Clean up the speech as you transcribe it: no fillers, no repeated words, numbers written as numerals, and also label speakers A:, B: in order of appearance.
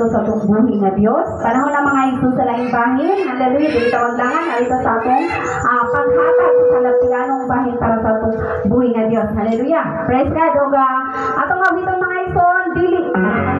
A: kaniadto sa atong buhi nga Dios. Panahon na, mga igsoon, sa laing bahin. Hallelujah, dili ta maglangan narito sa atong paghatag sa kalabtianong bahin para sa atong buhi nga Dios. Hallelujah. Praise God. Ug atong awiton, mga igsoon, dili